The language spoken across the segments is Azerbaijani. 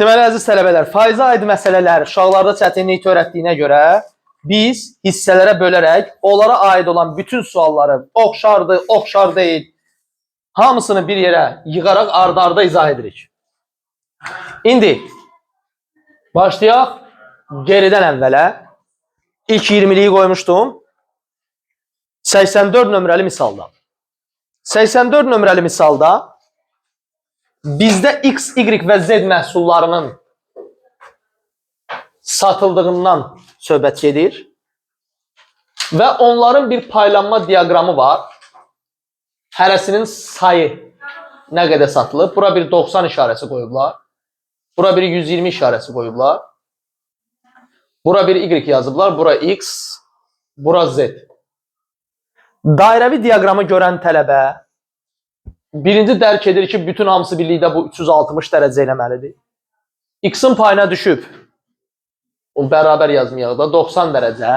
Deməli, əziz tələbələr, faizə aid məsələlər uşaqlarda çətinlik törətdiyinə görə biz hissələrə bölərək onlara aid olan bütün sualları oxşardır, oxşar deyil, hamısını bir yerə yığaraq ardı-arda izah edirik. İndi başlayaq geridən əvvələ. İlk 20-liyi qoymuşdum. 84 nömrəli misalda. 84 nömrəli misalda bizdə X, Y və Z məhsullarının satıldığından söhbət gedir. Və onların bir paylanma diaqramı var. Hərəsinin sayı nə qədər satılıb. Bura bir 90 işarəsi qoyublar. Bura bir 120 işarəsi qoyublar. Bura bir Y yazıblar. Bura X, bura Z. Dairəvi diaqramı görən tələbə birinci dərk edir ki, bütün hamısı birlikdə bu 360 dərəcə eləməlidir. X-in payına düşüb, o bərabər yazmayaq da, 90 dərəcə.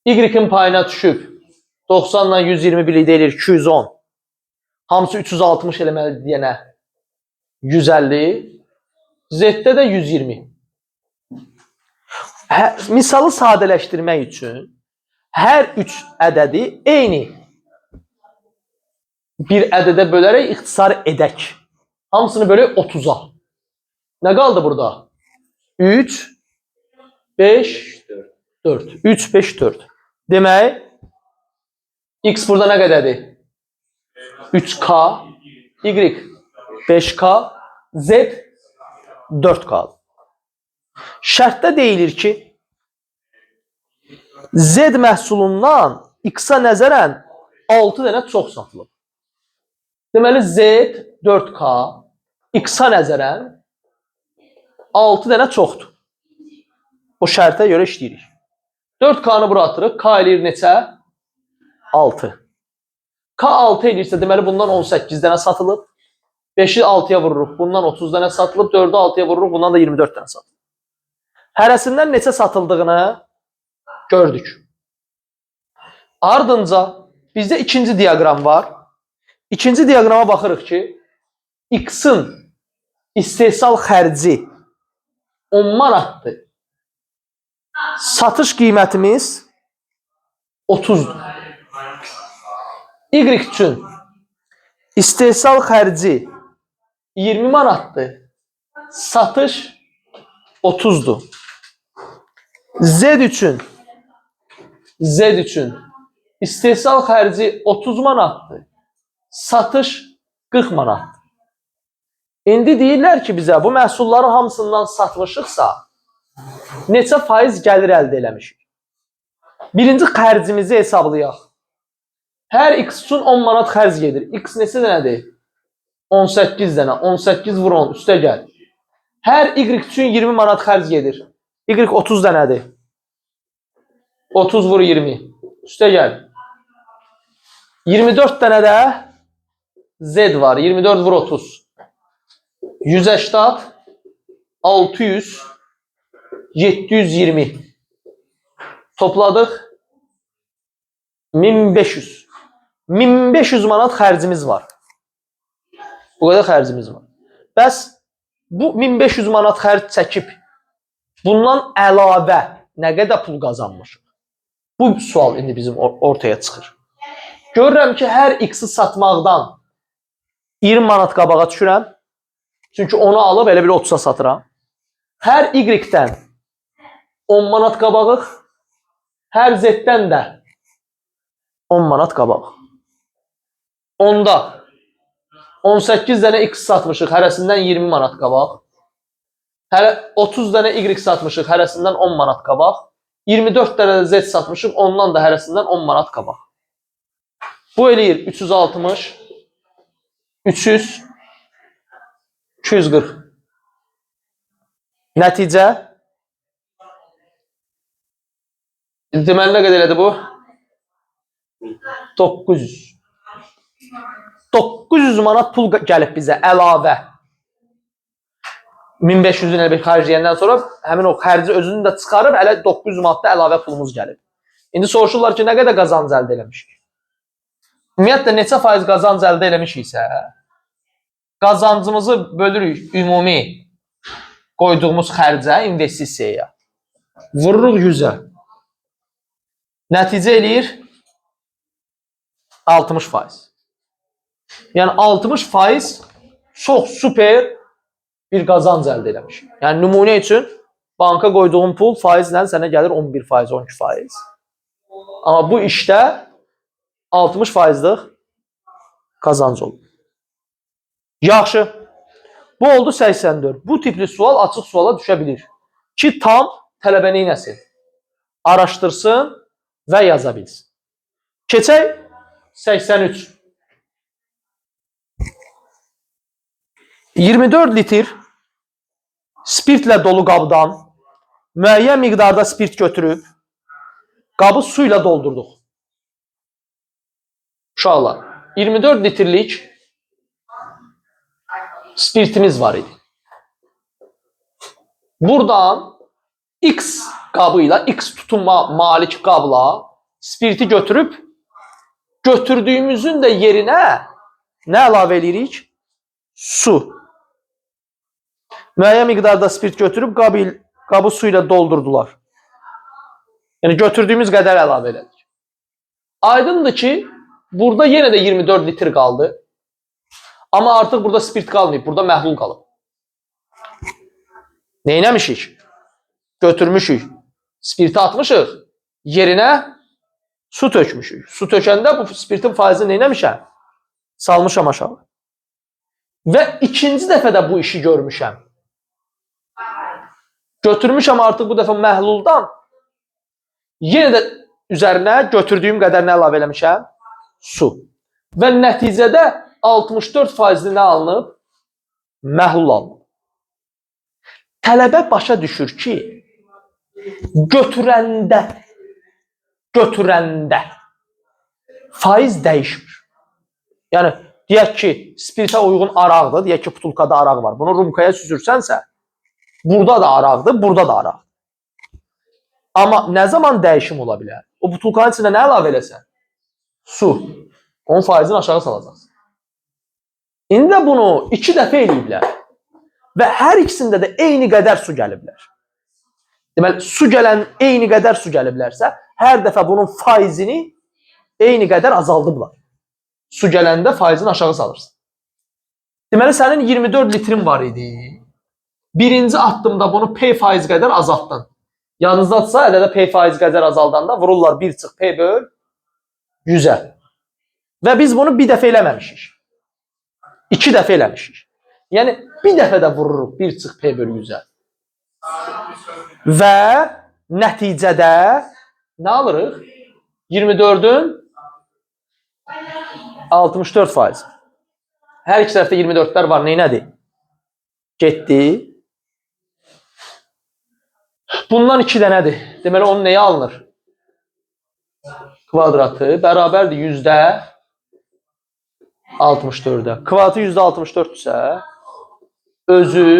Y-in payına düşüb, 90 ilə 120 birlikdə eləyir 210. Hamısı 360 eləməlidir deyənə 150. Z-də də 120. Misalı sadələşdirmək üçün hər üç ədədi eyni bir ədədə bölərək ixtisar edək. Hamısını bölək 30-a. Nə qaldı burada? 3, 5, 4. 3, 5, 4. Demək, X burada nə qədərdir? 3K, Y 5K, Z 4K. Şərtdə deyilir ki, Z məhsulundan X-a nəzərən 6 dənə çox satılıb. Deməli, Z 4K X-a nəzərən 6 dənə çoxdur. O şərtə görə işləyirik. 4K-nı bura atırıq. K eləyir neçə? 6. K 6 eləyirsə, deməli bundan 18 dənə satılıb. 5-i 6-ya vururuq, bundan 30 dənə satılıb. 4-ü 6-ya vururuq, bundan da 24 dənə satılıb. Hərəsindən neçə satıldığını gördük. Ardınca bizdə ikinci diaqram var. İkinci diaqrama baxırıq ki, X-in istehsal xərci 10 manatdır. Satış qiymətimiz 30-dur. Y üçün istehsal xərci 20 manatdır. Satış 30-dur. Z üçün istehsal xərci 30 manatdır. Satış 40 manatdır. İndi deyirlər ki bizə bu məhsulların hamısından satmışıqsa neçə faiz gəlir əldə eləmişik? Birinci xərcimizi hesablayaq. Hər X üçün 10 manat xərc gedir. X neçə dənədir? 18 dənə. 18 vur 10. Üstə gəl. Hər Y üçün 20 manat xərc gedir. Y 30 dənədir. 30 vur 20. Üstə gəl. 24 dənə də Z var. 24 vur 30. 180, 600, 720. Topladıq. 1500. 1500 manat xərcimiz var. Bu qədər xərcimiz var. Bəs bu 1500 manat xərc çəkib bundan əlavə nə qədər pul qazanmışıq? Bu sual indi bizim ortaya çıxır. Görürəm ki, hər X-i satmaqdan 20 manat qabağa düşürəm. Çünki onu alıb elə bil 30-a satıram. Hər Y-dən 10 manat qabağıq. Hər Z-dən də 10 manat qabaq. Onda 18 dənə X satmışıq, hərəsindən 20 manat qabaq. Hələ 30 dənə Y satmışıq, hərəsindən 10 manat qabaq. 24 dənə də Z satmışıq, ondan da hərəsindən 10 manat qabaq. Bu eləyir 360, 300, 240. Nəticə? Deməli nə qədər elədi bu? 900. 900 manat pul gəlib bizə əlavə. 1500-ün elə bir xərcləyəndən sonra həmin o xərci özünü də çıxarıb hələ 900 manatda əlavə pulumuz gəlib. İndi soruşurlar ki, nə qədər qazanc əldə eləmişik? Ümumiyyətlə neçə faiz qazanc əldə eləmişiksə, qazancımızı bölürük ümumi Qoyduğumuz xərcə, investisiyaya. Vururuq 100-ə. Nəticə eləyir 60%. Yəni 60% çox super bir qazanc əldə eləmiş. Yəni nümunə üçün banka qoyduğun pul faizlə sənə gəlir 11%, 12%. Amma bu işdə 60%lıq qazanc olur. Yaxşı. Bu oldu 84. Bu tipli sual açıq suala düşə bilir. Ki tam tələbə neynəsin? Araşdırsın və yaza bilsin. Keçək 83. 24 litr spirtlə dolu qabdan müəyyən miqdarda spirt götürüb qabı su ilə doldurduq. Uşaqlar, 24 litrlik spirtimiz var idi. Buradan X qabı ilə, X tutunma malik qabla spirti götürüb götürdüyümüzün də yerinə nə əlavə eləyirik? Su. Müəyyən miqdarda spirt götürüb qabı su ilə doldurdular. Yəni götürdüyümüz qədər əlavə elədik. Aydındır ki, burada yenə də 24 litr qaldı. Amma artıq burada spirt qalmayıb, burada məhlul qalıb. Neynəmişik? Götürmüşük. Spirti atmışıq, yerinə su tökmüşük. Su tökəndə bu spirtin faizini neynəmişəm? Salmışam aşağı. Və ikinci dəfə də bu işi görmüşəm. Götürmüşəm artıq bu dəfə məhluldan. Yenə də üzərinə götürdüyüm qədər nə əlavə eləmişəm? Su. Və nəticədə 64%-li nə alınıb? Məhlul alınıb. Tələbə başa düşür ki, götürəndə faiz dəyişmir. Yəni, deyək ki, spirtə uyğun araqdır, deyək ki, butulkada araq var. Bunu rumkaya süzürsənsə, burada da araqdır, burada da araq. Amma nə zaman dəyişim ola bilər? O butulkanın içində nə əlavə eləsən? Su. Onun faizini aşağı salacaqsın. İndi də bunu 2 dəfə eləyiblər. Və hər ikisində də eyni qədər su gəliblər. Deməli, su gələn eyni qədər su gəliblərsə, hər dəfə bunun faizini eyni qədər azaldıblar. Su gələndə faizini aşağı salırsın. Deməli, sənin 24 litrin var idi. Birinci addımda bunu P faiz qədər azaltdın. Yadınızdadırsa, ədədə P faiz qədər azaldanda vururlar 1 çıx P böl 100-ə. Və biz bunu bir dəfə eləməmişik. 2 dəfə eləmişik. Yəni, bir dəfə də vururuq 1 çıx P böl 100-ə. Və nəticədə nə alırıq? 24-ün 64%. Hər iki tərəfdə 24-lər var. Neynədir? Getdi. Bundan 2 dənədir. Deməli, onun nəyə alınır? Kvadratı bərabərdir %64-ə. Kvadratı %64-dürsə, özü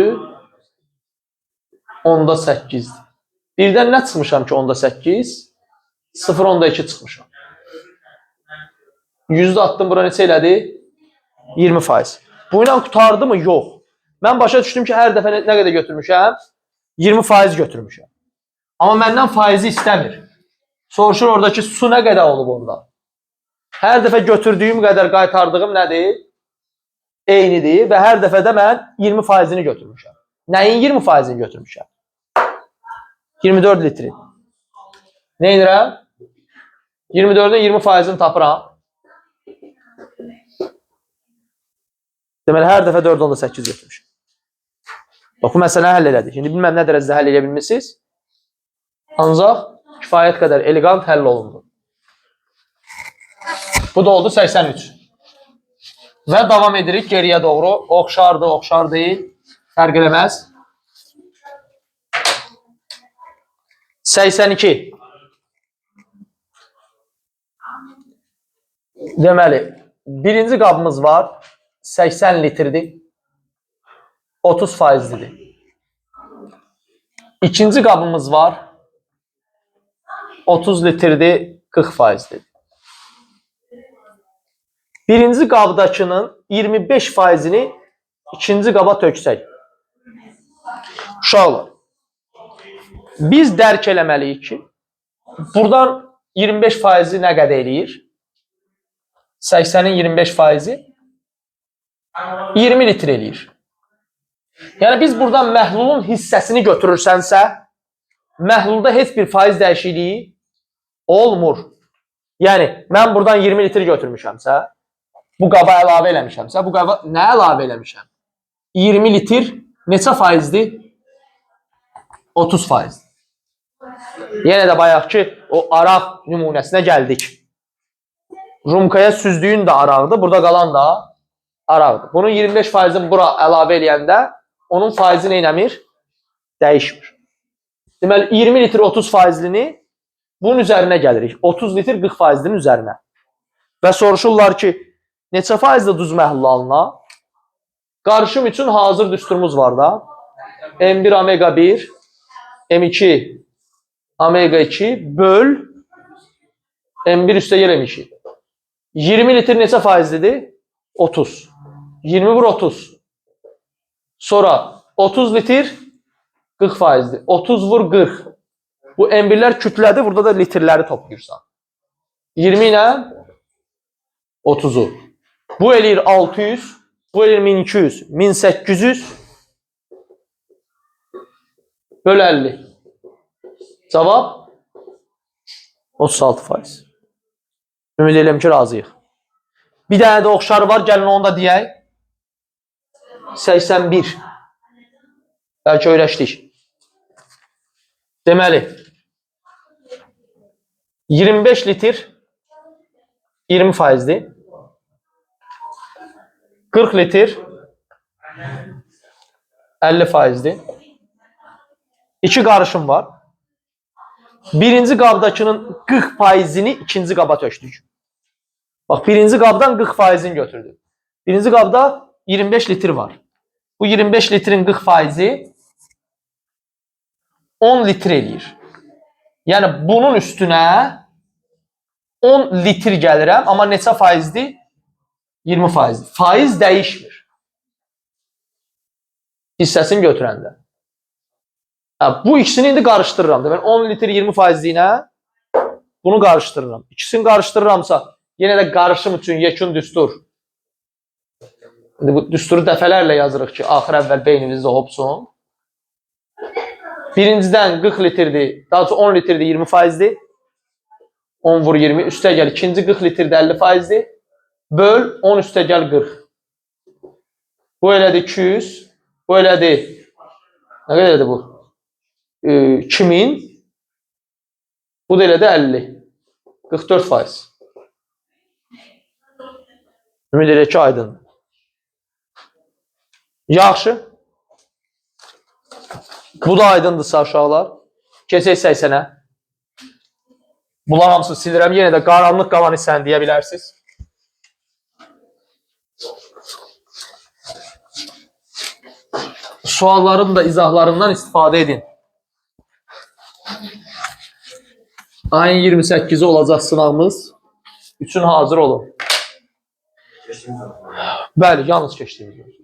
0,8-dir. Birdən nə çıxmışam ki, 0,8? 0,2 çıxmışam. 100-də attım, bura neçə elədi? 20%. Bu ilə qurtardı mı? Yox. Mən başa düşdüm ki, hər dəfə nə qədər götürmüşəm? 20% götürmüşəm. Amma məndən faizi istəmir. Soruşur oradakı su nə qədər olub orada? Hər dəfə götürdüyüm qədər qaytardığım nədir? Eynidir və hər dəfə də mən 20%-ni götürmüşəm. Nəyin 20%-ni götürmüşəm? 24 litrin. Nə edirəm? 24-ün 20%-ni tapıram. Deməli, hər dəfə 4,8 götürmüşəm. Bax, bu məsələni həll elədik. İndi bilməm nə dərəcədə həll eləyə bilmişsiniz. Ancaq kifayət qədər elegant həll olundu. Bu da oldu 83. Və davam edirik geriyə doğru. Oxşardır, oxşar deyil. Fərq eləməz. 82. Deməli, birinci qabımız var. 80 litrdir. 30 faizlidir. İkinci qabımız var. 30 litrdir, 40 faizlidir. Birinci qabdakının 25 faizini ikinci qaba töksək. Uşaqlar, biz dərk eləməliyik ki, buradan 25 faizi nə qədər eləyir? 80-in 25 faizi 20 litr eləyir. Yəni biz buradan məhlulun hissəsini götürürsənsə, məhlulda heç bir faiz dəyişikliyi olmur. Yəni mən buradan 20 litr götürmüşəmsə, bu qaba əlavə eləmişəmsə, bu qaba nə əlavə eləmişəm? 20 litr neçə faizdir? 30 faizdir. Yenə də bayaqki o araq nümunəsinə gəldik. Rumkaya süzdüyün də araqdır, burada qalan da araqdır. Bunun 25 faizini bura əlavə eləyəndə onun faizi nə eləmir? Dəyişmir. Deməli 20 litr 30 faizlini bunun üzərinə gəlirik. 30 litr 40 faizlinin üzərinə. Və soruşurlar ki, neçə faizli duz məhlulu alına? Qarışım üçün hazır düsturumuz var da. M1 omega 1, M2 omega 2 böl M1 üstə gəl M2. 20 litr neçə faizlidir? 30. 20 vur 30. Sonra 30 litr 40 faizdir. 30 vur 40. Bu M1'lər kütlədir. Burada da litrləri toplayırsan. 20 ilə 30-u. Bu eləyir 600. Bu eləyir 1200. 1800 böl 50. Cavab 36 faiz. Ümid edirəm ki, razıyıq. Bir dənə də oxşarı var. Gəlin onu da deyək. 81. Bəlkə öyrəşdik. Deməli, 25 litr 20 faizdir. 40 litr 50 faizdir. İki qarışım var. Birinci qabdakının 40 faizini ikinci qaba tökdük. Bax, birinci qabdan 40 faizini götürdük. Birinci qabda 25 litr var. Bu 25 litrin 40 faizi 10 litr eləyir. Yəni bunun üstünə 10 litr gəlirəm, amma neçə faizdir? 20 faizdir. Faiz dəyişmir. Hissəsini götürəndə. Hə, bu ikisini indi qarışdırıram. Deməli 10 litr 20 faizliyinə bunu qarışdırıram. İkisini qarışdırıramsa, yenə də qarışım üçün yekun düstur. İndi bu düsturu dəfələrlə yazırıq ki, axır əvvəl beyninizdə hopsun. Birincidən 40 litrdir, daha doğrusu 10 litrdir, 20 faizdir. 10 vur 20, üstə gəl. İkinci 40 litrdir, 50 faizdir. Böl 10 üstə gəl 40. Bu elədi 200, bu elədi, nə qədər elədi bu? 2000, bu da elədi 50. 44 faiz. Ümid edirək ki, aydındır. Yaxşı. Bu da aydındırsa uşaqlar. Keçək 80-ə. Bunlar hamısını silirəm. Yenə də qaranlıq qalan hissəni deyə bilərsiniz. Sualların da izahlarından istifadə edin. Ayın 28-i olacaq sınavımız. Üçün hazır olun. Bəli, yalnız keçdiyimiz mövzu.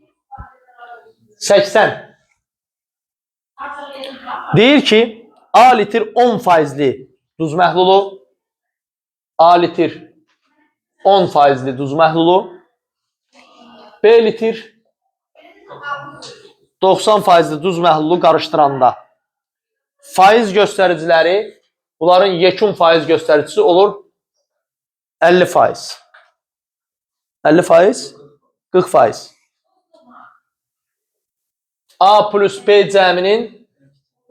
80. Deyir ki, A litr 10 faizli duz məhlulu, A litr 10 faizli duz məhlulu, B litr 90 faizli duz məhlulu qarışdıranda faiz göstəriciləri, bunların yekun faiz göstəricisi olur 50 faiz. 50 faiz, 40 faiz. A plus B cəminin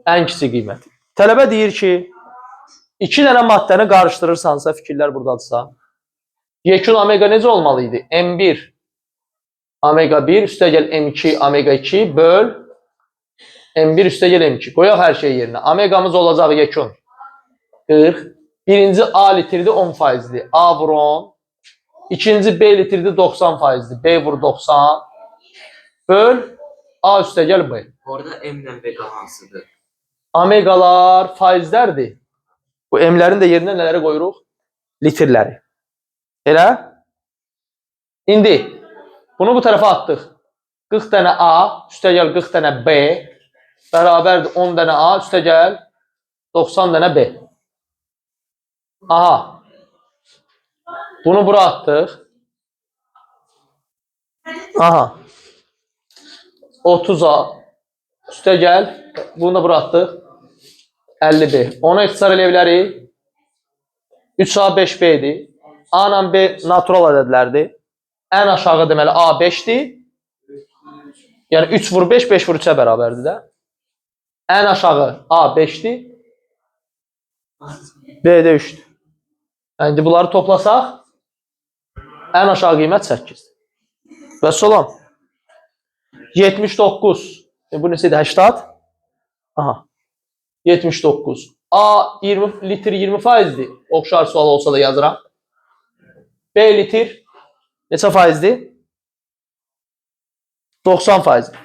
ən kiçik qiyməti. Tələbə deyir ki, iki dənə maddəni qarışdırırsansa, fikirlər buradadırsa, yekun omega necə olmalı idi? M1 omega 1 üstə gəl M2 omega 2 böl M1 üstə gəl M2. Qoyaq hər şey yerinə. Omegamız olacaq yekun 40. Birinci A litrdir 10 faizli. A vur 10. İkinci B litrdir 90 faizli. B vur 90. Böl A üstə gəl B. Orada M ilə V hansıdır? Omegalar faizlərdir. Bu M-lərin də yerinə nələri qoyuruq? Litrləri. Elə? İndi bunu bu tərəfə atdıq. 40 dənə A, üstə gəl 40 dənə B. bərabərdir 10 dənə A, üstə gəl 90 dənə B. Aha. Bunu bura atdıq. Aha. 30A üstə gəl. Bunu da bura atdıq. 50B. Ona ixtisar eləyə bilərik. 3A 5B-dir. A ilə B natural ədədlərdir. Ən aşağı deməli A 5-dir. Yəni 3 vur 5, 5 vur 3-ə bərabərdir də. Ən aşağı A 5-dir. B də 3-dür. Yəni indi bunları toplasaq ən aşağı qiymət 8-dir. Vəssalam. 79. Bu neçə idi? 80. Aha. 79. A 20 litr 20 faizdir. Oxşar sual olsa da yazıram. B litr neçə faizdir? 90 faizdir.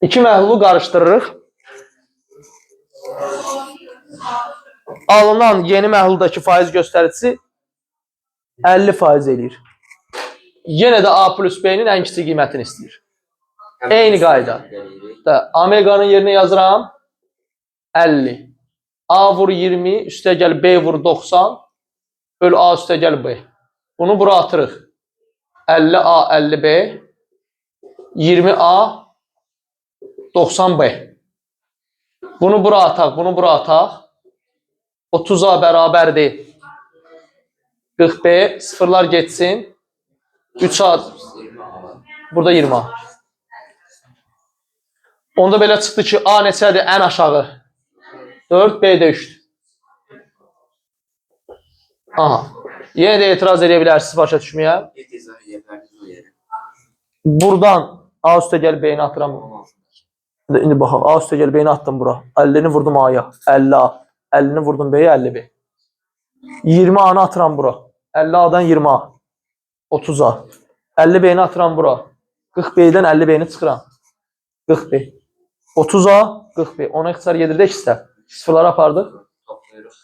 İki məhlulu qarışdırırıq. Alınan yeni məhluldakı faiz göstəricisi 50 faiz eləyir. Yenə də A plus B-nin ən kiçik qiymətini istəyir. Eyni qayda. Da, Omeqanın yerinə yazıram 50. A vur 20, üstə gəl B vur 90, böl A üstə gəl B. Bunu bura atırıq. 50A, 50B, 20A, 90B. Bunu bura ataq, bunu bura ataq. 30A bərabərdir 40B, sıfırlar getsin. 3A, burada 20A. Onda belə çıxdı ki, A neçədir ən aşağı? 4, B də 3-dür. Aha. Yenə də etiraz edə bilərsiniz başa düşməyə. Bir izah edə bilərdiniz o yerə. Buradan A üstə gəl B-ni atıram. 16. İndi baxaq. A üstə gəl B-ni atdım bura. 50-ni vurdum A-ya. 50A. 50-ni vurdum B-yə 50B. 20 A-nı atıram bura. 50A-dan 20A. 30A. 50B-ni atıram bura. 40B-dən 50B-ni çıxıram. 40B. 30A, 40B. Ona ixtisar gedir də ikisi. Sıfırları apardıq. Toplayırıq.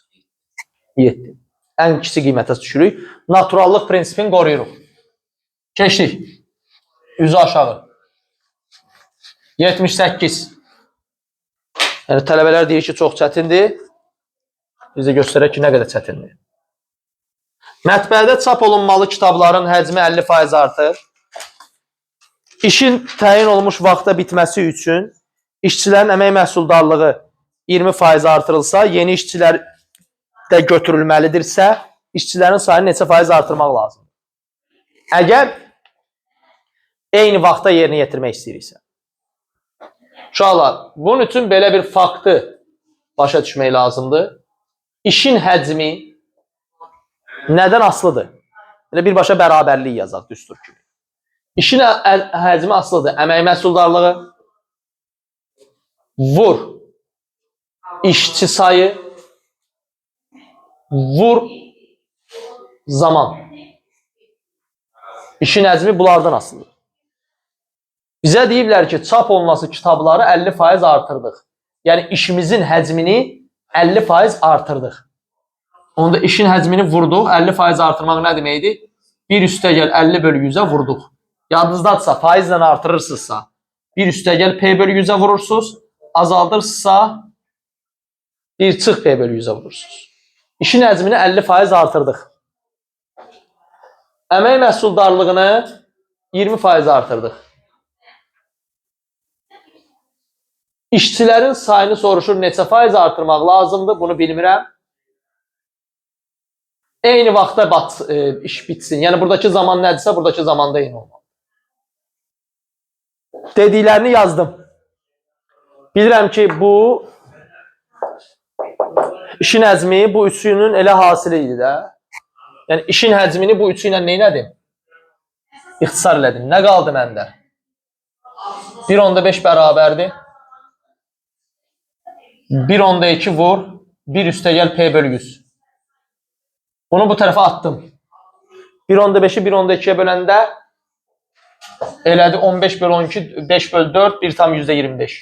7. Ən kiçik qiymətə düşürük. Naturallıq prinsipini qoruyuruq. Keçdik. Üzü aşağı. 78. Yəni tələbələr deyir ki, çox çətindir. Biz də göstərək ki, nə qədər çətindir. Mətbəədə çap olunmalı kitabların həcmi 50% artır. İşin təyin olunmuş vaxtda bitməsi üçün işçilərin əmək məhsuldarlığı 20% artırılsa, yeni işçilər də götürülməlidirsə, işçilərin sayını neçə faiz artırmaq lazımdır? Əgər eyni vaxtda yerinə yetirmək istəyiriksə. Uşaqlar, bunun üçün belə bir faktı başa düşmək lazımdır. İşin həcmi nədən asılıdır? Belə birbaşa bərabərlik yazaq düstur kimi. İşin həcmi asılıdır. Əmək məhsuldarlığı vur işçi sayı vur zaman. İşin həcmi bunlardan asılıdır. Bizə deyiblər ki, çap olunası kitabları 50% artırdıq. Yəni işimizin həcmini 50% artırdıq. Onda işin həcmini vurduq. 50% artırmaq nə deməkdir? 1 üstə gəl 50 bölü 100-ə vurduq. Yadınızdadırsa, faizlə artırırsınızsa 1 üstə gəl P bölü 100-ə vurursunuz. Azaldırsınızsa 1 çıx P bölü 100-ə vurursunuz. İşin həcmini 50% artırdıq. Əmək məhsuldarlığını 20% artırdıq. İşçilərin sayını soruşur, neçə faiz artırmaq lazımdır, bunu bilmirəm. Eyni vaxtda iş bitsin. Yəni buradakı zaman nədirsə, buradakı zamanda eyni olmalı. Dediklərini yazdım. Bilirəm ki, bu işin həcmi bu üçünün elə hasili idi də. Yəni işin həcmini bu üçü ilə nə elədim? İxtisar elədim. Nə qaldı məndə? 1.5 bərabərdir. 1.2 vur. 1 üstə gəl P bölü 100. Bunu bu tərəfə atdım. 1.5-i 1.2-yə böləndə elədi 15 bölü 12, 5 bölü 4, 1,25.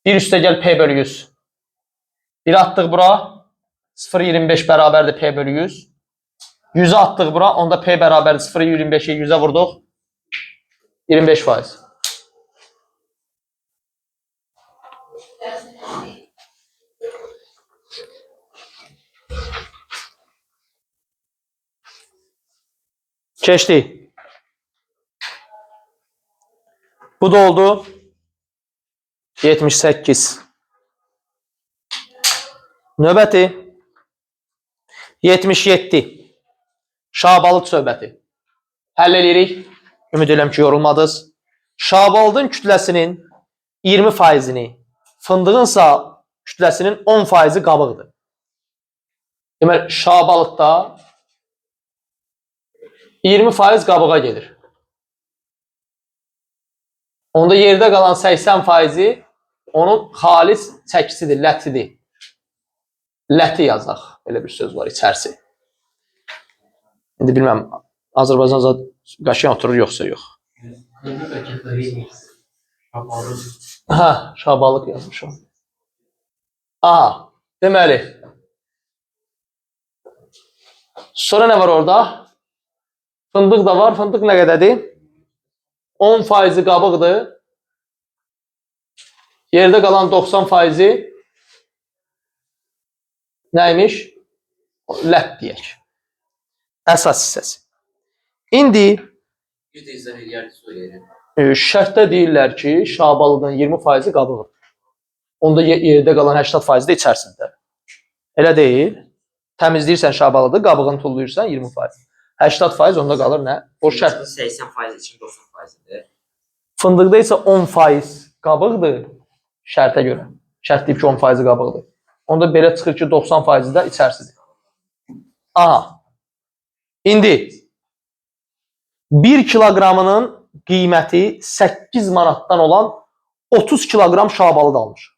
1 üstə gəl P bölü 100. 1 atdıq bura. 0,25 bərabərdir P bölü 100. 100-ü atdıq bura. Onda P bərabərdir 0,25-i 100-ə vurduq. 25%. Keçdik. Bu da oldu 78. Növbəti 77. Şabalıq söhbəti. Həll eləyirik. Ümid edirəm ki, yorulmadınız. Şabalıdın kütləsinin 20%-ni, fındığınsa kütləsinin 10%-i qabıqdır. Deməli, şabalıqda 20% qabığa gedir. Onda yerdə qalan 80%-i onun xalis çəkisidir, lətidir. Ləti yazaq. Belə bir söz var, içərisi. İndi bilməm, Azərbaycan zad qəşəng oturur yoxsa yox. Hə, şabalıq yazmışam. Aha, deməli. Sonra nə var orada? Fındıq da var. Fındıq nə qədərdir? 10% qabıqdır. Yerdə qalan 90% nəymiş? Lət deyək. Əsas hissəsi. İndi Bir də izah eləyərdi su yeri. Şərtdə deyirlər ki, şabalıdın 20% qabıqdır. Onda yerdə qalan 80% də içərisində. Elə deyil. Təmizləyirsən şabalıdı, qabığını tulluyursan 20%. 80% onda qalır nə? O şərt. 80% için 90%-dir. Fındıqda isə 10% qabıqdır şərtə görə. Şərt deyib ki, 10% qabıqdır. Onda belə çıxır ki, 90% də içərisidir. Aha. İndi 1 kiloqramının qiyməti 8 manatdan olan 30 kiloqram şabalıd almışıq.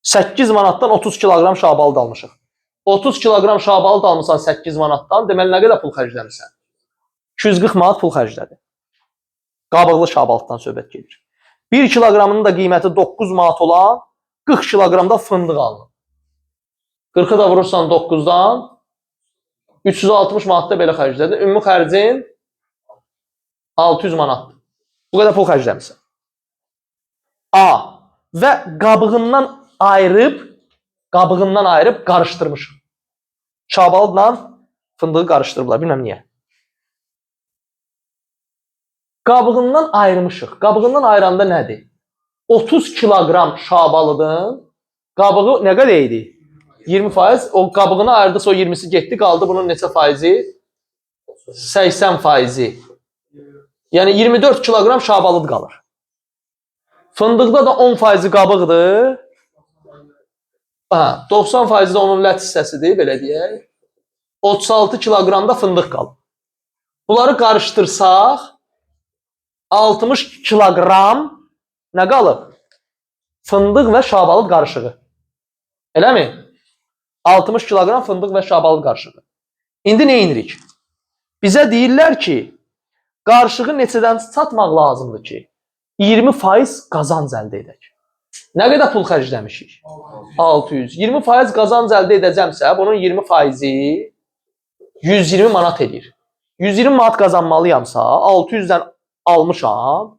8 manatdan 30 kiloqram şabalıd almışıq. 30 kiloqram şabalıd almısan 8 manatdan, deməli nə qədər pul xərcləmisən? 240 manat pul xərclədi. Qabıqlı şabalıddan söhbət gedir. 1 kiloqramının da qiyməti 9 manat olan 40 kiloqram da fındıq alınır. 40-ı da vurursan 9-dan 360 manat da belə xərclədi. Ümumi xərcin 600 manatdır. Bu qədər pul xərcləmisən. A. Və qabığından ayırıb qarışdırmışıq. Şabalıdla fındığı qarışdırıblar. Bilməm niyə. Qabığından ayırmışıq. Qabığından ayıranda nədir? 30 kiloqram şabalıdın qabığı nə qədər idi? 20%. O qabığını ayırdısa o 20-si getdi, qaldı bunun neçə faizi? 80%. Yəni 24 kiloqram şabalıd qalır. Fındıqda da 10% qabıqdır. Aha, 90% də onun lət hissəsidir, belə deyək. 36 kiloqram da fındıq qalır. Bunları qarışdırsaq 60 kiloqram nə qalıb? Fındıq və şabalıd qarışığı. Eləmi? 60 kiloqram fındıq və şabalıd qarışığı. İndi nə edirik? Bizə deyirlər ki, qarışığı neçədən satmaq lazımdır ki, 20% qazanc əldə edək. Nə qədər pul xərcləmişik? 600. 20% qazanc əldə edəcəmsə, bunun 20%-i 120 manat edir. 120 manat qazanmalıyamsa, 600-dən almışam,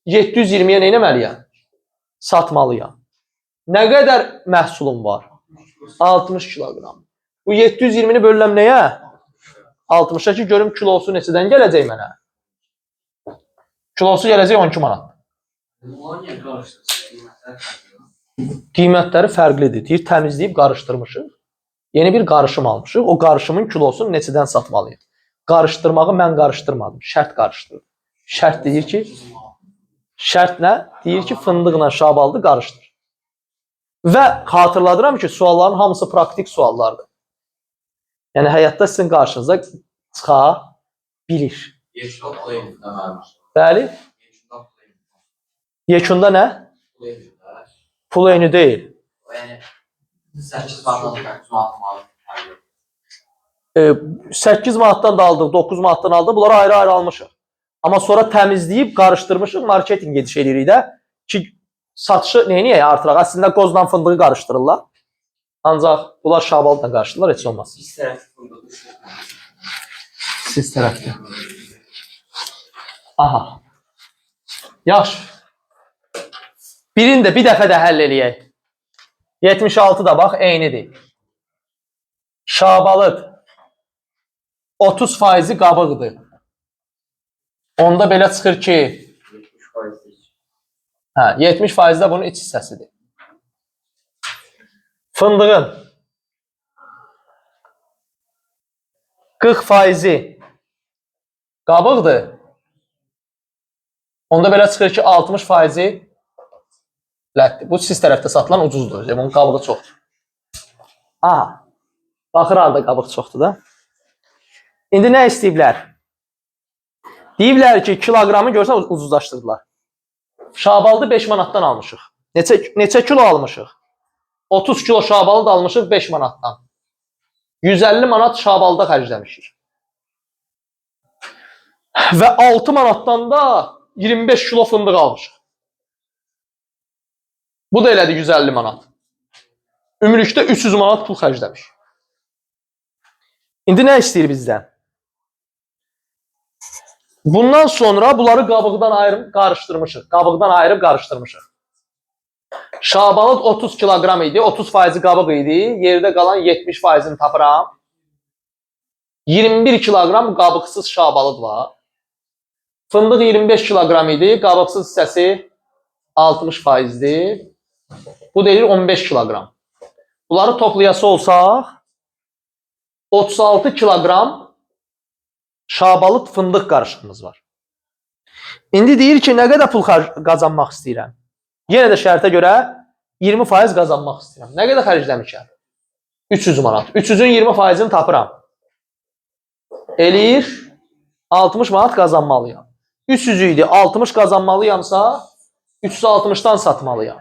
720-yə nə etməliyəm? Satmalıyam. Nə qədər məhsulum var? 60 kiloqram. Bu 720-ni bölürəm nəyə? 60-a ki, görüm kilosu neçədən gələcək mənə? Kilosu gələcək 12 manat. Qiymətləri fərqlidir. Deyir, təmizləyib qarışdırmışıq. Yeni bir qarışım almışıq. O qarışımın kilosunu neçədən satmalıyıq? Qarışdırmağı mən qarışdırmadım. Şərt qarışdırdı. Şərt deyir ki, şərt nə? Deyir ki, fındıqla şabalıdı qarışdır. Və xatırladıram ki, sualların hamısı praktik suallardır. Yəni həyatda sizin qarşınıza çıxa bilir. Bəli. Yekunda nə? Pul eyni deyil. Yəni 8 manatdan 9 manat. 8 manatdan da aldıq, 9 manatdan aldıq. Bunları ayrı-ayrı almışıq. Amma sonra təmizləyib qarışdırmışıq, marketinq gediş eləyirik də ki, satışı neyniyək artıraq? Əslində qozla fındığı qarışdırırlar. Ancaq bunlar şabalıdla qarışdırırlar, heç olmaz. Siz tərəfli fındıq. Siz tərəfdə. Aha. Yaxşı. Birini də bir dəfə də həll eləyək. 76 da bax, eynidir. Şabalıd 30% qabıqdır. Onda belə çıxır ki, 70%. Hə, 70% də bunun iç hissəsidir. Fındığın 40% qabıqdır. Onda belə çıxır ki, 60% lətdir. Bu siz tərəfdə satılan ucuzdur. Yəni, bunun qabığı çoxdur. Aha. Baxır harda qabıq çoxdur da. İndi nə istəyiblər? Deyiblər ki, kiloqramı görsən ucuzlaşdırdılar. Şabalıdı 5 manatdan almışıq. Neçə kilo almışıq? 30 kilo şabalıd almışıq 5 manatdan. 150 manat şabalıda xərcləmişik. Və 6 manatdan da 25 kilo fındıq almışıq. Bu da elədi 150 manat. Ümumilikdə 300 manat pul xərcləmiş. İndi nə istəyir bizdən? Bundan sonra bunları qabıqdan ayırıb qarışdırmışıq. Qabıqdan ayırıb qarışdırmışıq. Şabalıd 30 kiloqram idi, 30% qabıq idi. Yerdə qalan 70%-ni tapıram. 21 kiloqram qabıqsız şabalıd var. Fındıq 25 kiloqram idi, qabıqsız hissəsi 60%-dir. Bu deyir 15 kiloqram. Bunları toplayası olsaq 36 kiloqram şabalıd fındıq qarışığımız var. İndi deyir ki, nə qədər pul qazanmaq istəyirəm? Yenə də şərtə görə 20% qazanmaq istəyirəm. Nə qədər xərcləmişəm? 300 manat. 300-ün 20%-ni tapıram. Eləyir 60 manat qazanmalıyam. 300 idi, 60 qazanmalıyamsa 360-dan satmalıyam.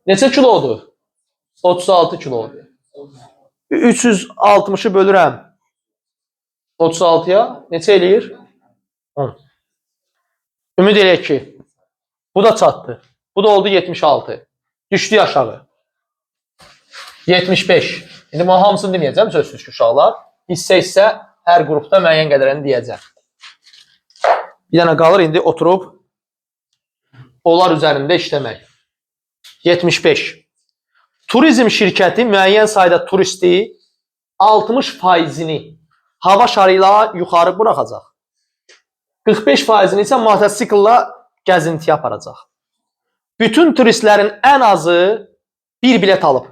Neçə kilodur? 36 kilodur. 360-ı bölürəm 36-ya. Neçə eləyir? 10. Ümid eləyək ki, bu da çatdı. Bu da oldu 76. Düşdü aşağı. 75. İndi bunu hamısını deməyəcəm, sözsüz ki, uşaqlar. Hissə-hissə hər qrupda müəyyən qədərini deyəcəm. Bir dənə qalır indi oturub onlar üzərində işləmək. 75. Turizm şirkəti müəyyən sayda turisti 60%-ni hava şarı ilə yuxarı buraxacaq. 45%-ni isə motosiklla gəzintiyə aparacaq. Bütün turistlərin ən azı bir bilet alıb.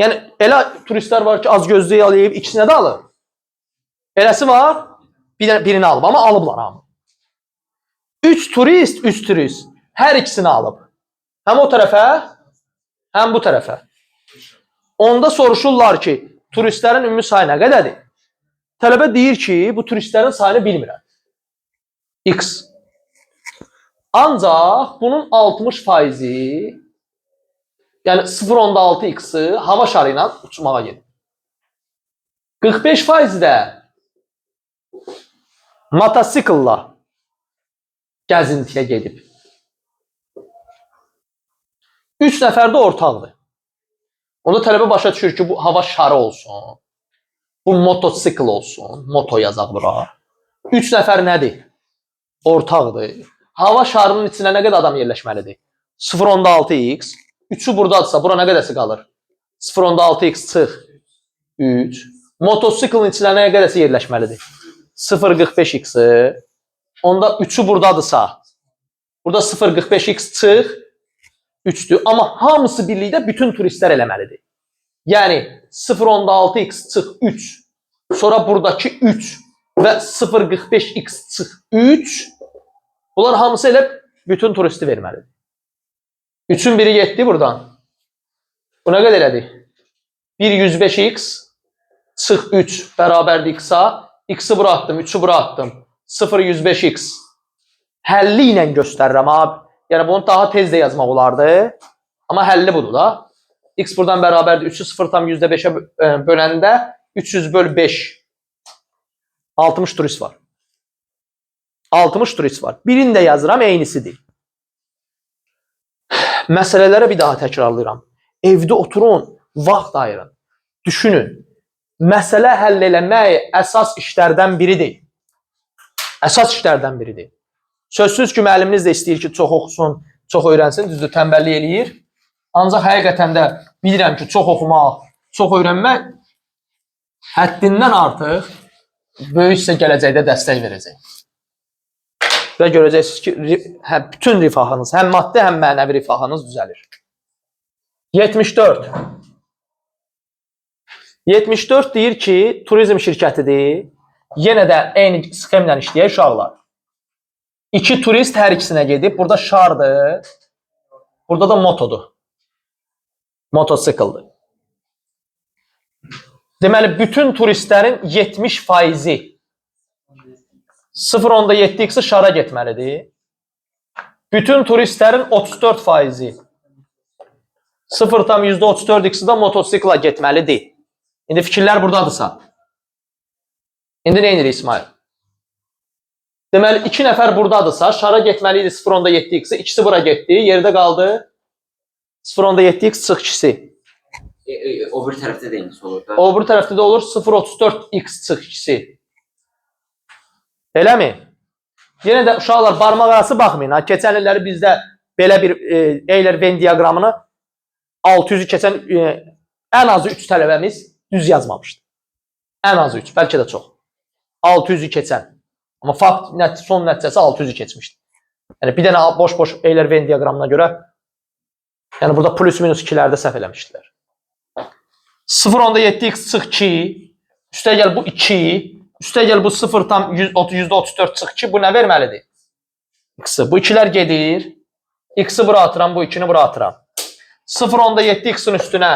Yəni elə turistlər var ki, az gözlüyü alıb, ikisinə də alıb. Eləsi var, birini alıb, amma alıblar hamı. 3 turist, 3 turist hər ikisini alıb. Həm o tərəfə, həm bu tərəfə. Onda soruşurlar ki, turistlərin ümumi sayı nə qədərdir? Tələbə deyir ki, bu turistlərin sayını bilmirəm. X. Ancaq bunun 60%-i, yəni 0.6 x-i hava şarı ilə uçmağa gedir. 45% də motosiklla gəzintiyə gedib. 3 nəfər də ortaqdır. Onda tələbə başa düşür ki, bu hava şarı olsun, bu motosikl olsun, moto yazaq bura. 3 nəfər nədir? Ortaqdır. Hava şarının içinə nə qədər adam yerləşməlidir? 0.6 x. 3-ü buradadırsa, bura nə qədərsi qalır? 0.6 x çıx 3. Motosiklin içinə nə qədərsi yerləşməlidir? 0.45 x-i. Onda 3-ü buradadırsa, burada 0.45 x çıx 3-dür. Amma hamısı birlikdə bütün turistlər eləməlidir. Yəni 0.6 x çıx 3, sonra buradakı 3 və 0.45 x çıx 3. Bunlar hamısı elə bütün turisti verməlidir. 3-ün biri getdi buradan. Bu nə qədər elədi? 1.105 x çıx 3 bərabərdir x-a. X-i bura attım, 3-ü bura attım. 0.105 x. Həlli ilə göstərirəm abi. Yəni bunu daha tez də yazmaq olardı. Amma həlli budur da. X buradan bərabərdir. 3-ü 0,5-ə böləndə 300 böl 5. 60 turist var. 60 turist var. Birini də yazıram, eynisidir. Məsələlərə bir daha təkrarlayıram. Evdə oturun, vaxt ayırın. Düşünün. Məsələ həll eləmək əsas işlərdən biridir. Əsas işlərdən biridir. Sözsüz ki, müəlliminiz də istəyir ki, çox oxusun, Çox öyrənsin, düzdür, tənbəllik eləyir. Ancaq həqiqətən də bilirəm ki, çox oxumaq, çox öyrənmək həddindən artıq böyük sizə gələcəkdə dəstək verəcək. Və görəcəksiniz ki, bütün rifahınız, həm maddi, həm mənəvi rifahınız düzəlir. 74. 74 deyir ki, turizm şirkətidir. Yenə də eyni sxemlə işləyək uşaqlar. İki turist hər ikisinə gedib. Burada şardır. Burada da motodur. Motosikldir. Deməli, bütün turistlərin 70%-i 0,7x-i şara getməlidir. Bütün turistlərin 34%-i 0,34x-i də motosikla getməlidir. İndi fikirlər burdadırsa. İndi nə edirik İsmail? Deməli, 2 nəfər burdadırsa, şara getməli idi 0,7x-i. İkisi bura getdi, yerdə qaldı 0,7x çıx ikisi. O bir tərəfdə də eynisi olur da. O bir tərəfdə də olur 0,34x çıx ikisi. Eləmi? Yenə də uşaqlar barmaq arası baxmayın. Ha. Keçən illəri bizdə belə bir Euler Venn diaqramını 600-ü keçən ən azı 3 tələbəmiz düz yazmamışdı. Ən azı 3, bəlkə də çox. 600-ü keçən. Amma fakt son nəticəsi 600-ü keçmişdi. Yəni bir dənə boş-boş Euler Venn diaqramına görə yəni burada plus minus 2-lərdə səhv eləmişdilər. 0,7x çıx 2, üstə gəl bu 2, üstə gəl bu 0,34 çıx 2, bu nə verməlidir? X-i. Bu ikilər gedir. X-i bura atıram, bu 2-ni bura atıram. 0,7x-in üstünə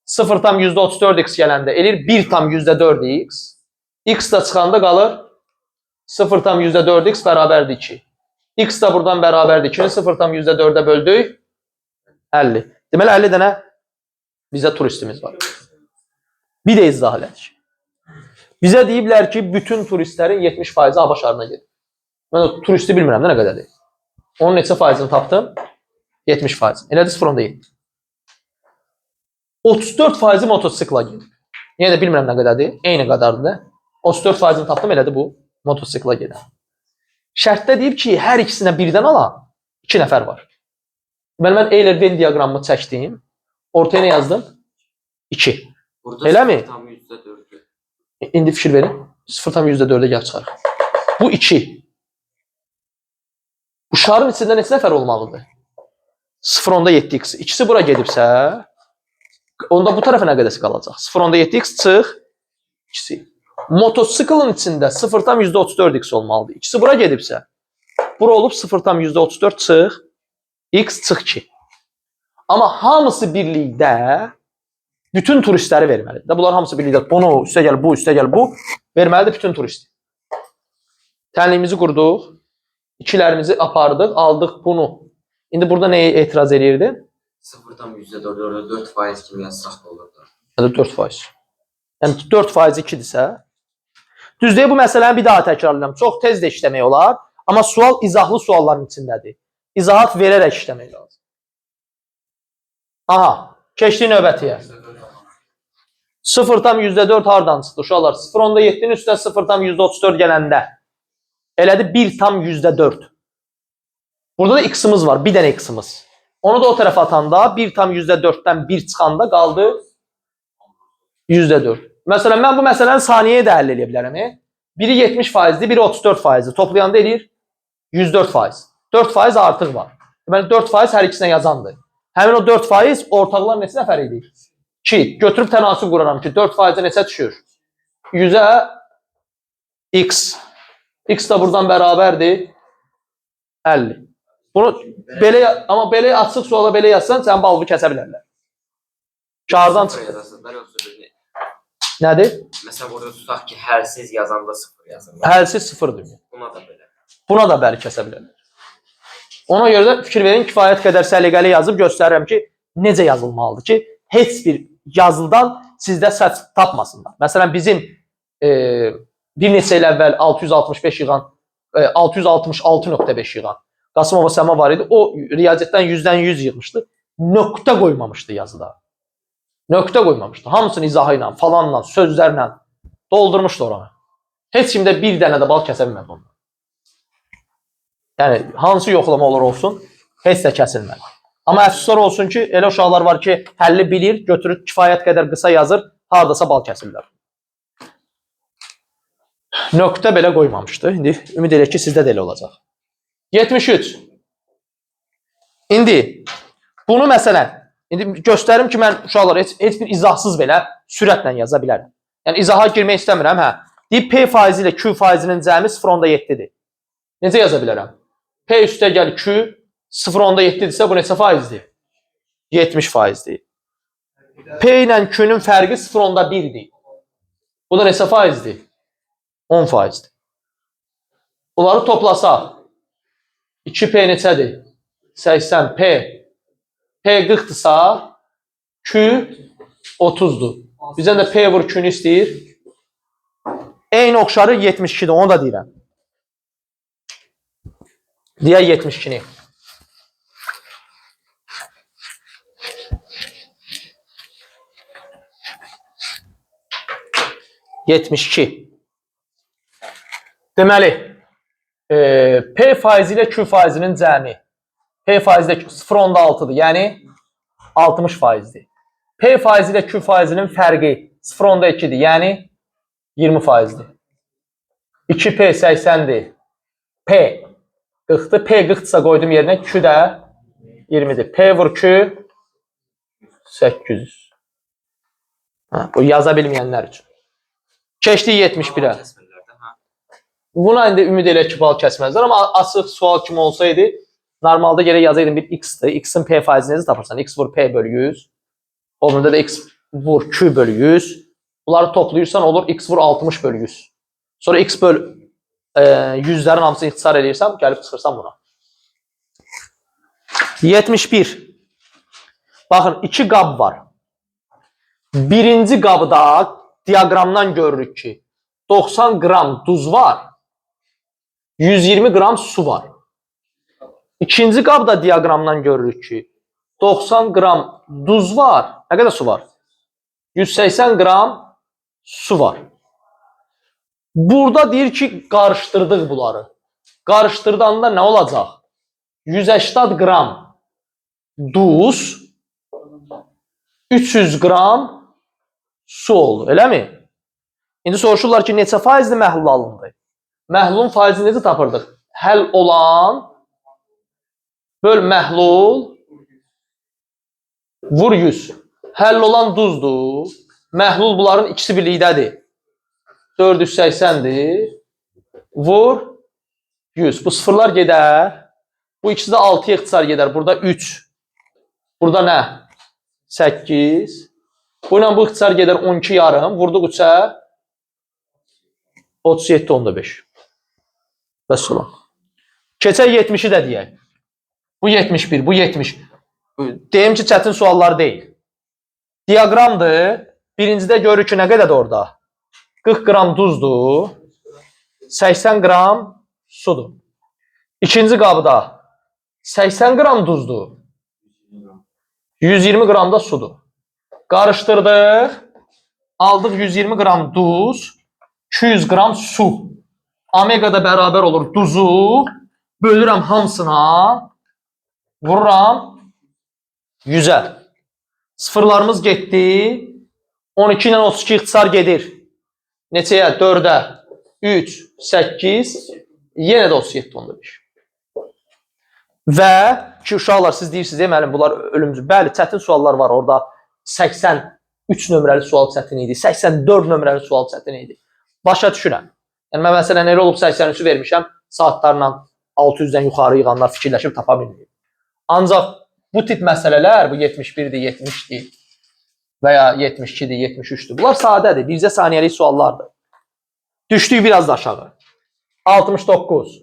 0,34x gələndə eləyir 1,4x. X də çıxanda qalır 0,4x bərabərdir 2. X də buradan bərabərdir 2-ni 0,4-ə böldük 50. Deməli 50 dənə bizə turistimiz var. Bir də izah elədik. Bizə deyiblər ki, bütün turistlərin 70%-i hava şarına gedir. Mən o turisti bilmirəm də nə qədərdir. Onun neçə faizini tapdım? 70%. Elədir 0,7. 34%-i motosikla gedir. Yenə də bilmirəm nə qədərdir. Eyni qədərdir də. 34%-ini tapdım, elədir bu motosikla gedən. Şərtdə deyib ki, hər ikisinə birdən alan 2 nəfər var. Deməli, mən Euler Venn diaqramımı çəkdim. Ortaya nə yazdım? 2. Burada Eləmi? 0,4-dür. İndi fikir verin. 0,4-ə gəlib çıxarıq. Bu 2. Bu şarın içində neçə nəfər olmalıdır? 0,7x. İkisi bura gedibsə, onda bu tərəfə nə qədəsi qalacaq? 0,7x çıx ikisi. Motosiklin içində 0,34x olmalıdır. İkisi bura gedibsə, bura olub 0,34 çıx x çıx 2. Amma hamısı birlikdə bütün turistləri verməlidir. Bunlar hamısı birlikdə bunu, üstə gəl bu, üstə gəl bu verməlidir bütün turist. Tənliyimizi qurduq. İkilərimizi apardıq, aldıq bunu. İndi burada nəyə etiraz eləyirdi? 0,4 orada 4% kimi yazsaq da olurdu. Yəni 4%. Yəni 4% 2-dirsə. Düz deyil, bu məsələni bir daha təkrarlayıram. Çox tez də işləmək olar, amma sual izahlı sualların içindədir. İzahat verərək işləmək lazım. Aha, keçdik növbətiyə. 0,4 hardan çıxdı uşaqlar? 0,7-nin üstünə 0,34 gələndə elədi 1,4. Burada da x-imiz var, bir dənə x-imiz. Onu da o tərəfə atanda 1,4-dən 1 çıxanda qaldı %4. Məsələn, mən bu məsələni saniyəyə də həll eləyə bilərəm. Biri 70%-dir, biri 34%-dir. Toplayanda eləyir 104%. 4% artıq var. Deməli 4% hər ikisinə yazandır. Həmin o 4% ortaqlar neçə nəfər idi? 2. Götürüb tənasüb quraram ki, 4%-ə neçə düşür? 100-ə x. X da buradan bərabərdir 50. Bunu belə, amma belə açıq suala belə yazsan, sənin balını kəsə bilərlər. Kağızdan Sıfır çıxdı. yazasınlar, yoxsa birini. Nədir? Məsələn, burada tutaq ki, həlsiz yazanda 0 yazırlar. Həlsiz sıfırdır. Buna da belə. Buna da bəli kəsə bilərlər. Ona görə də fikir verin, kifayət qədər səliqəli yazıb göstərirəm ki, necə yazılmalıdır ki, heç bir yazıdan sizdə səhv tapmasınlar. Məsələn, bizim bir neçə il əvvəl 665 yığan, 666.5 yığan Qasımova Səma var idi. O riyaziyyatdan 100-dən 100 yığmışdı. Nöqtə qoymamışdı yazıda. Nöqtə qoymamışdı. Hamısını izahı ilə, falanla, sözlərlə doldurmuşdu oranı. Heç kim də bir dənə də bal kəsə bilmədi ondan. Yəni hansı yoxlama olur olsun, Heç də kəsilmədi. Amma əfsuslar olsun ki, elə uşaqlar var ki, həlli bilir, götürür, kifayət qədər qısa yazır, hardasa bal kəsirlər. Nöqtə belə qoymamışdı. İndi ümid eləyək ki, sizdə də elə olacaq. 73. İndi bunu məsələn, indi göstərim ki, mən uşaqlar heç bir izahsız belə sürətlə yaza bilərəm. Yəni izaha girmək istəmirəm, hə. Deyib P faizi ilə Q faizinin cəmi 0,7-dir. Necə yaza bilərəm? P üstə gəl Q 0,7-dirsə bu neçə faizdir? 70 faizdir. P ilə Q-nün fərqi 0,1-dir. Bu da neçə faizdir? 10 faizdir. Bunları toplasaq 2P neçədir? 80 P. P 40-dırsa Q 30-dur. Bizdən də P vur Q-nü istəyir. Eyni oxşarı 72-dir, onu da deyirəm. Deyək 72-ni. ...72. Deməli, P faizi ilə Q faizinin cəmi. P faizi ilə 0,6-dır, yəni 60 faizdir. P faizi ilə Q faizinin fərqi 0,2-dir, yəni 20 faizdir. 2P 80-dir. P 40-dır. P 40-dırsa qoydum yerinə, Q də 20-dir. P vur Q 800. Hə, bu yaza bilməyənlər üçün. Keçdik 71-ə. Buna indi ümid eləyək ki, bal kəsməzlər, amma açıq sual kimi olsaydı, normalda gərək yazaydım bir x-dir. X-in P faizini necə tapırsan? X vur P bölü 100. Onda da X vur Q bölü 100. Bunları toplayırsan olur X vur 60 bölü 100. Sonra X böl 100-lərin hamısını ixtisar eləyirsən, gəlib çıxırsan buna. 71. Baxın, iki qab var. Birinci qabda diaqramdan görürük ki, 90 qram duz var, 120 qram su var. İkinci qabda diaqramdan görürük ki, 90 qram duz var. Nə qədər su var? 180 qram su var. Burada deyir ki, qarışdırdıq bunları. Qarışdırdanda nə olacaq? 180 qram duz, 300 qram su oldu, eləmi? İndi soruşurlar ki, neçə faizli məhlul alındı? Məhlulun faizini necə tapırdıq? Həll olan böl məhlul vur 100. Həll olan duzdur. Məhlul bunların ikisi birlikdədir. 480-dir. Vur 100. Bu sıfırlar gedər. Bu ikisi də 6-ya ixtisar gedər. Burada 3. Burada nə? 8. Bu ilə bu ixtisar gedər 12 yarım. Vurduq 3-ə. 37,5. Vəssalam. Keçək 70-i də deyək. Bu 71, bu 70. Deyim ki, çətin suallar deyil. Diaqramdır. Birincidə görürük ki, nə qədərdir orada? 40 qram duzdur. 80 qram sudur. İkinci qabda 80 qram duzdur. 120 qram da sudur. Qarışdırdıq. Aldıq 120 qram duz, 200 qram su. Omega da bərabər olur duzu. Bölürəm hamısına. Vururam 100-ə. Sıfırlarımız getdi. 12 ilə 32 ixtisar gedir. Neçəyə? 4-ə. 3, 8, yenə də 37,5. Və ki, uşaqlar siz deyirsiniz, müəllim, bunlar ölümcül. Bəli, çətin suallar var orada. 83 nömrəli sual çətin idi. 84 nömrəli sual çətin idi. Başa düşürəm. Yəni mən məsələn elə olub 83-ü vermişəm, saatlarla 600-dən yuxarı yığanlar fikirləşib tapa bilməyib. Ancaq bu tip məsələlər, bu 71-dir, 70-dir və ya 72-dir, 73-dür. Bunlar sadədir, bircə saniyəlik suallardır. Düşdük biraz da aşağı. 69.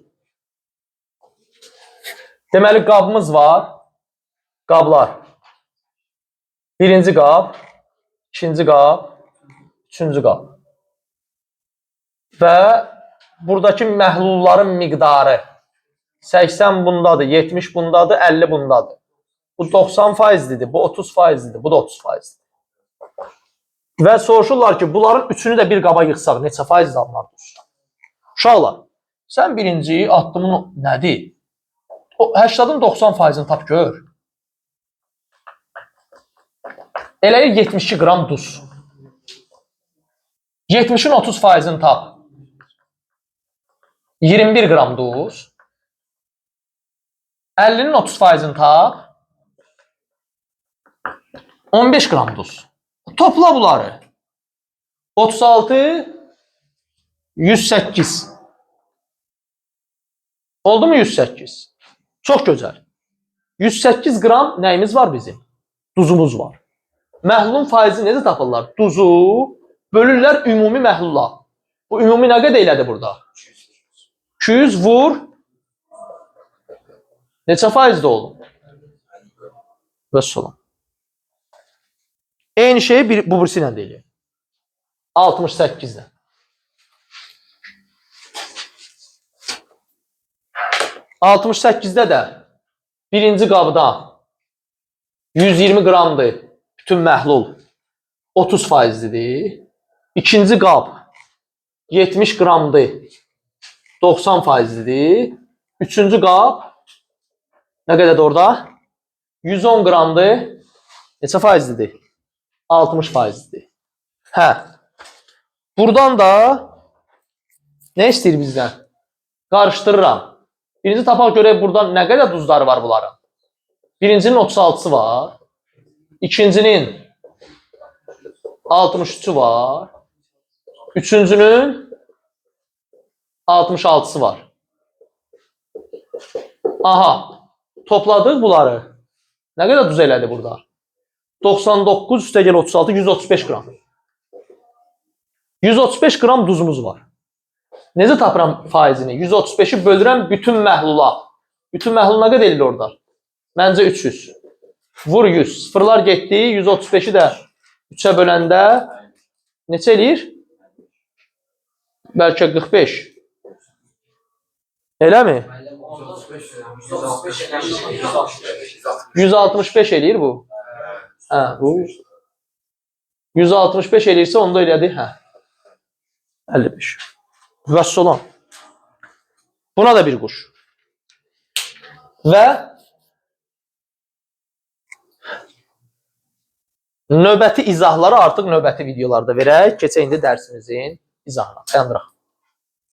Deməli, qabımız var. Qablar. Birinci qab, ikinci qab, üçüncü qab. Və buradakı məhlulların miqdarı 80 bundadır, 70 bundadır, 50 bundadır. Bu 90 faizlidir, bu 30 faizlidir, bu da 30 faizlidir. Və soruşurlar ki, bunların üçünü də bir qaba yığsaq, neçə faiz alınar? Uşaqlar, sən birinci addımın nədir? O 80-in 90 faizini tap gör. Eləyir 72 qram duz. 70-in 30 faizini tap. 21 qram duz. 50-nin 30 faizini tap. 15 qram duz. Topla bunları. 36 108. Oldu mu 108? Çox gözəl. 108 qram nəyimiz var bizim? Duzumuz var. Məhlulun faizi necə tapırlar? Duzu bölürlər ümumi məhlula. Bu ümumi nə qədər elədi burada? 200 vur. Neçə faizdə oğlum? Vəssalam. Eyni şeyi bu birisi ilə də eləyək. 68 ilə. ...68'də də birinci qabda 120 qramdır bütün məhlul 30 faizlidir. İkinci qab 70 qramdır 90 faizlidir. Üçüncü qab nə qədərdir orada? 110 qramdır. Neçə faizlidir? 60 faizlidir. Hə. Buradan da nə istəyir bizdən? Qarışdırıram. Birinci tapaq görək buradan nə qədər duzları var bunların. Birincinin 36-sı var. İkincinin 63-ü var. Üçüncünün 66-sı var. Aha. Topladıq bunları. Nə qədər duz elədi burada? 99 üstəgəl 36, 135 qram. 135 qram duzumuz var. Necə tapıram faizini? 135-i bölürəm bütün məhlula. Bütün məhlul nə qədər eləyir orada? Məncə 300. Vur 100. Sıfırlar getdi. 135-i də 3-ə böləndə neçə eləyir? Bəlkə 45. Eləmi? 165 eləyir bu. Hə, bu 165 eləyirsə onda elədi, hə. 55. Vəssalam. Buna da bir quş. Və növbəti izahları artıq növbəti videolarda verək. Keçək indi dərsimizin izahına. Dayandıraq.